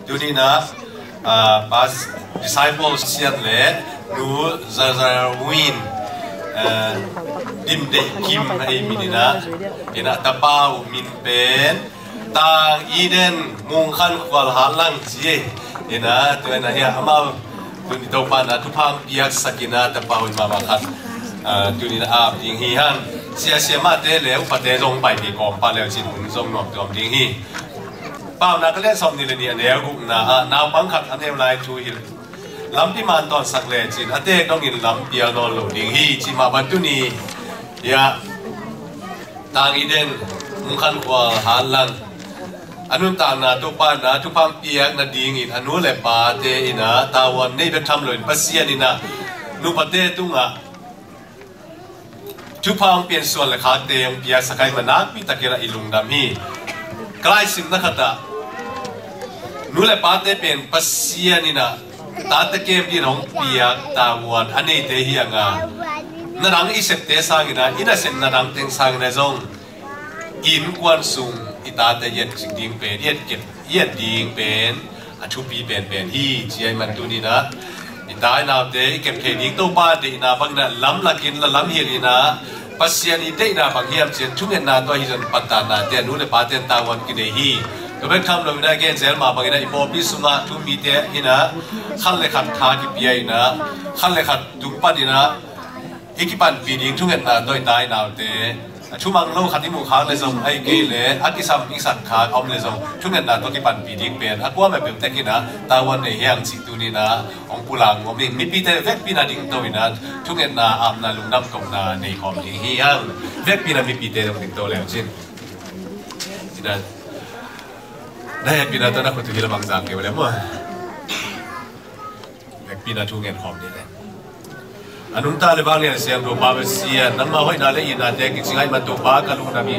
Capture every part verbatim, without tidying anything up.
Tuni-in ah, ah, Pas Disciple Sian le Nu Zazarwin, ah, Dimdei Kim a ei min-in ah, in ah tapa uh min pen Tang Eden Mung Khan Khual Hat Lang ci ei. In ah tua in ah hiah amau tuni Topa in ah thupha hong piaksak in ah tapa uh in mahmah khat, ah, tuni-in ah ap ding hi hang. Sia siamahte le upate zong pai kei kawm pah le uh cin hun zong nuam tuam ding hi. Paunak a lian sawmnih le nih a neu gukna ah naupang khat a neu lai thu hilh lampi man tawnsak lecin a tek dongin lam pial nawn lo ding hi, cih mah bang tuni hiah Tang Eden Mung Khan Khual Hat Lang a nuntakna Topa in ah thupha hong piak nadingin a nu le pate in ah tavuan nei bek tham loin Pasian in ah nupate tungah thupha hong pian suan le khakte hong piaksak ahih manin nakpi takin ah i lungdam hi. Ka laisimna khat ah nu le pate pen Pasian in ah tate kem dingin hong piak tavuan a neite hi hang a, na dang i septe sangin ah, i nasepna dang teng sangin ah zong i innkuan sung i tate i et cik ding pen, i et kep, i et ding pen a thupi penpen hi, ci ahih man tuni-in ah i tai naute i kep thei ding, Topa deihna bangin ah lamlakin la lamhilh in ah, Pasian i deihna bang hiam cih thungetna tawh ahi zong pattannate a nu le pate in tavuan kinei hi. Tua bek tham loin ah gen zel mah bangin ah i pawlpi sungah thu-um mite in ah khat le khat tha kipia in ah, khat le khat tung panin ah i kipanpih ding thungetna tawh i tai naute, a thumang lo khat i muh khak le zong, ahih kei leh a kisam i sak khak a om le zong, thungetna tawh kipanpih ding pen a kuamah peuh tek in ah tavuan nei hi hang cih tuni-in ah hong pulak nuam ing. Mipite vekpi in ah dingto in ah thungetna, apna, lungdam kohna nei khawm ding hi hang. Vekpi in ah mipite zong dingto le uh cin. Ci-in ah na hehpihna tawh na khut uh hilh a bangzah kei uh le maw. Vekpi in ah thu ngen khawm dih leh. A nungta le vanglian a siangtho Pa Pasian, nangmah hoihna le itnate kicing ahih man Topa ka lungdam hi.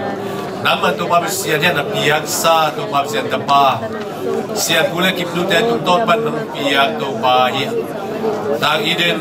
Nangmah Topa Pasian hiah na piaksa Topa Pasian Tapa, Sian Pu le Kim nute tungtawn pan nong piak Topa hi. Tang Eden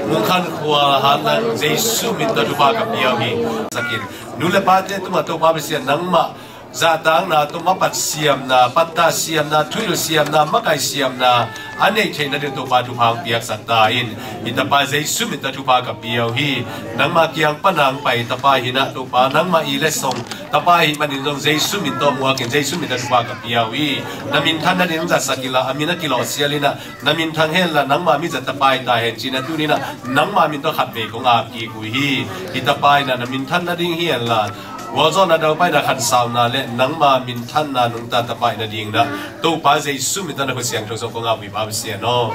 Mung Khan Khual Hat Lang Jesu min tawh thupha ka pia uh hi. Sakin nu le pate tungah Topa Pasian nangmah zahtakna tawh mapat siamna, pattah siamna, thuhilh siamna, makaih siamna a neih theih nading Topa thupha hong piaksak ta in. I Tapa Jesu min tawh thupha ka pia uh hi. Nangmah kiang pan hong pai Tapa hi in ah Topa, nangmah i letsong Tapa ahih manin zong Jesu min tawh muak in, Jesu min tawh thupha ka pia uh hi. Na minthan nading zatsak in la, a min a kilawhsial in ah, na minthang hen la, nangmah mizat Tapa hi ta hen ci-in ah tuni-in ah nangmah min tawh khatvei kong ap kik uh hi. Hi Tapa in ah na minthan nading hi hen la, gualzawhna, daupaina, khansauna le nangmah minthanna nungta Tapa i hih nading in ah Topa Jesu min tawh na khut siangtho sung kong ap uh hi Pa Pasian aw.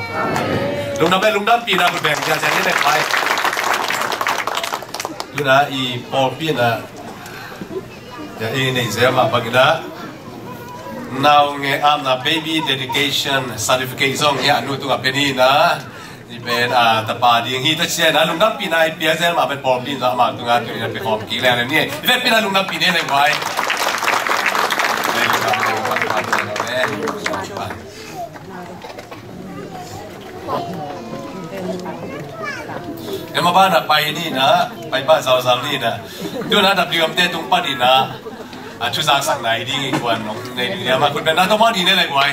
Lungdam le lungdampihna khut beng ciangciang in ah pai. Tu-in ah i pawlpi in ah i neih zel mah bangin ah naungek apna baby dedication certificate zong hiah a nu tungah pia ni in ah, i pen, ah, tapa ding hi ta ciang in ah lungdampihna i pia zel mah pen pawlpi in zong amah tungah tu-in ah pia khawm kik leng ni. I vekpi in ah lungdampih ni leng guai. Em, a banah pai ni in ah, pai pah zauzau ni in ah. Tu-in ah W M te tung pan in ah, a thuzaksak nai ding i kuan nong nei ding ni a, mah khut beng na tawh mah ni ne lai guai.